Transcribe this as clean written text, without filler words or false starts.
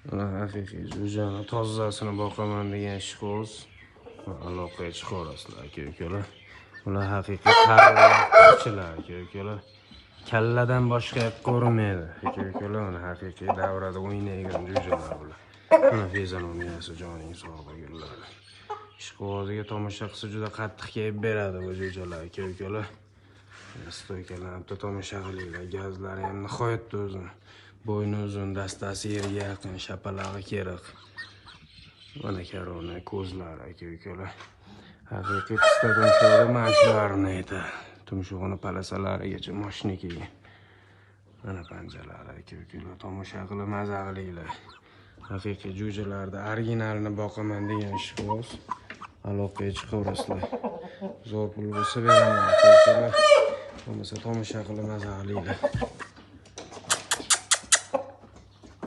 Mana haqiqiy jo'jani tozasini boqaman degan ishqiboz aloqaga chiqaverasizlar, aka ukalar. Ular haqiqiy parvochilar, aka ukalar. Kalladan boshqa yoq ko'rinmaydi, aka ukalar. Mana haqiqiy davrada o'ynaydigan jo'jalar bular. Mana fizionomiyasi, joning sog' gullari. Ishqiboziga tomosha qilsa, juda qattiq kayf beradi bu jo'jalar, aka ukalar. Стойка larni bitta tomosha qilinglar. Gazlari ham nihoyatda uzun. Bo'yni uzun, dastasi yerga yaqin, shapalag'i keriq. Mana корона ko'zlari, aka ukalar. Haqiqiy pista tumshug'i mana shularni aytadi. Tumshug'ini полоса larigacha moshina kelgan. Mana panjalari, aka ukalar, tomosha qilib maza qilinglar. Haqiqiy jo'jalarni originalini boqaman degan ishqiboz aloqaga chiqaverasizlar. Zo'r pul bo'lsa beraman, aka ukalar. Bo'lmasa tomosha qilib maza qilinglar.